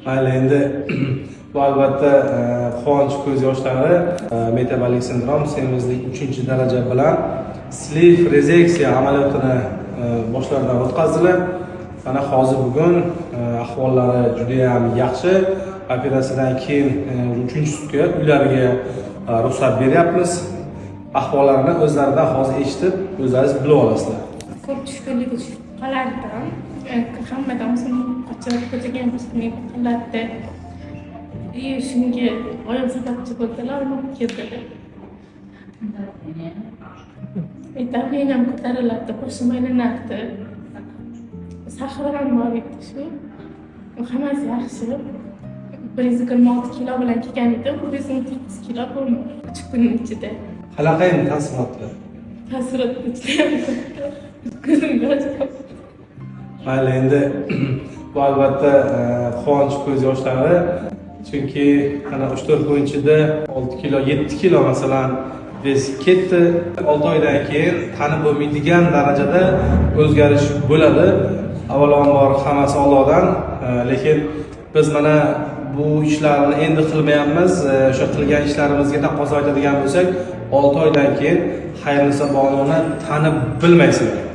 Mayli, endi bu albatta quvonch ko'z yoshlari. Metabolik sindrom, semizlik 3-daraja bilan sleeve rezeksiya amaliyotini boshlaridan o'tkazdilar. Mana hozir bugun ahvollari judayam yaxshi. Operatsiyadan keyin uchinchi sutka uylariga ruxsat beryapmiz. Ahvollarini o'zlaridan hozir eshitib, o'zlaringiz bilib olasizlar. Ko'p tushkunlikka tushib qolardim. Hammadan o'zim qochib, ko'chaga ham chiqmay qolardi. И shunga oyim sababchi bo'ldilar, olib keldilar. И давление m ko'tarilardi, boshim aylanardi. Сахар ham bor edi shu. Hammasi yaxshi. 126 kilo bilan kelgan edim, 119 kilo bo'ldim 3 kunning ichida. Qanaqa endi taassurotlar? Taassurot judayam katta. Ko'zim yosh. Mayli, endi bu albatta quvonch ko'z yoshlari, chunki ana 3-4 kun ichida 6 kilo, 7 kilo masalan вес ketdi. 6 oydan keyin tanib bo'lmaydigan darajada o'zgarish bo'ladi. Avvalambor, hammasi Ollohdan, lekin biz mana bu ishlarni endi qilmayapmiz. O'sha qilgan ishlarimizga taqozo aytadigan bo'lsak, 6 oydan keyin Xayriniso Bonuni tanib bilmaysizlar.